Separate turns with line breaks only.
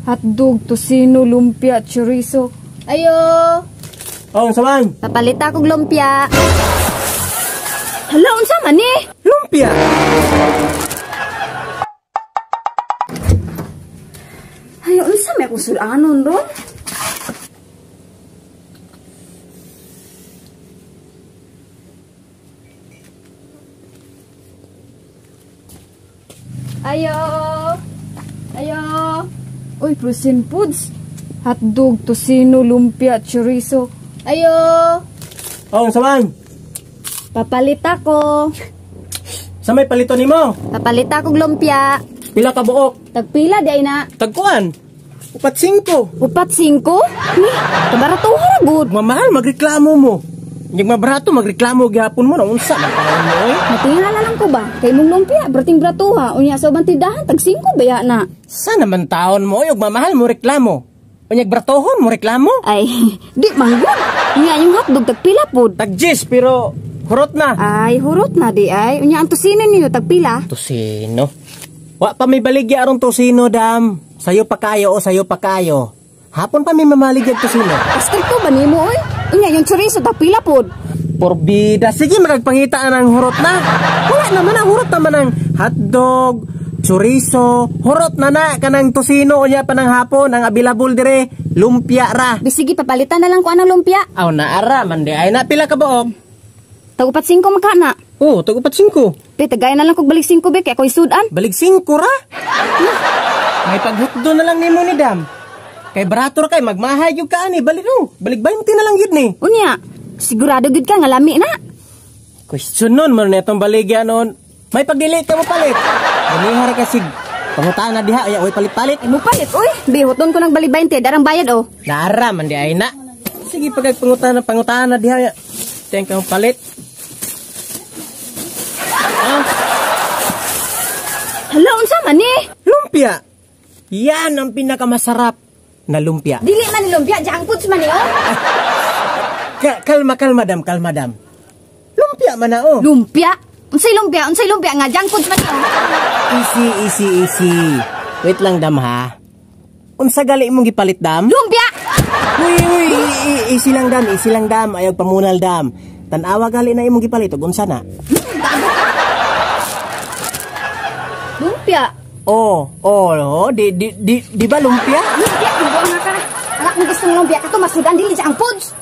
Hotdog, tocino, lumpia, chorizo.
Ayo!
Oh, unsa man?
Papalit akong lumpia. Hala, unsa man ni?
Lumpia.
Ay, unsa may akong sulanon ron? Ayo! Ayo!
Uy, frozen foods. Hotdog, tocino, lumpia, chorizo.
Ayo!
Oh, unsa man?
Papalit ako.
Sa may palito nimo?
Papalit akong lumpia.
Pila ka buok?
Tagpila di ay na.
Tagkuan. 4.5.
4.5? Ni, kabaratuhan ra gud.
Mamahal magreklamo mo. Nyag mabarato magreklamo gihapon mo na unsa man taon mo oy.
Matingala lang ko ba? Kay mong lumpia, brating bratuha, unya sa ubang tindahan tag 5 baya na.
Sa naman taon mo oy, ug mamahal mo reklamo. Unyag bratohon mo reklamo.
Ay, di man gud. Unya yung hotdog tagpila pod.
Tag 10 pero hurot na.
Ay, hurot na di ay. Unya ang tosino ninyo tagpila.
Tosino. Wa pa may baligya aron tosino dam. Sayo pa kayo o sayo pa kayo. Hapon pa may mamaligya tosino.
Pastor ko ba nimo oy? Unya yung chorizo tagpila pod.
Porbida. Sige, magpangita ang hurot na. Wala naman ang hurot naman ang hotdog, chorizo, hurot na na kanang tosino unya pa ng hapon ang available dire lumpia ra.
Di sige, papalitan na lang ko anang lumpia.
Aw naara man di ay na pila ka buok?
Tag 4.5 magka na.
Oh, tag 4.5.
Be, tagay na lang kog balik 5 be kay ako'y sudan.
Balik 5 ra. May paghutdo na lang nimo ni dam. Kay barato ra kay magmahay gyud ka ani, balik no. Balik 20 na lang gyud ni.
Unya, sigurado gyud ka nga lami na.
Question nun man netong baligya nun. May pagdili ka mo palit. Ganiha ra kasi pangutaan na diha ay oy palit-palit.
Ay mo palit oy. Be, huton ko ng balik 20, darang bayad oh.
Nara man di ay na. Sige pagkag pangutaan na diha. Thank you palit. Ah.
Hala, unsa man ni?
Lumpia. Yan ang pinakamasarap na lumpia.
Dili man ni lumpia, junk foods man ni oh.
Kalma, kalma dam, kalma dam. Lumpia man na oh.
Lumpia? Unsay lumpia? Unsay lumpia nga junk foods man ni oh.
Easy, easy, easy. Wait lang dam ha. Unsa gali imong gipalit dam?
Lumpia.
Uy, uy, easy lang dam, easy lang dam. Ayaw pamunal dam. Tan-awa gali na imong gipalit og unsa na?
Lumpia.
Oh, oh, oh, di ba lumpia?
Lumpia, buang nga ka. Anak mo gustong lumpia kato masudan dili junk foods.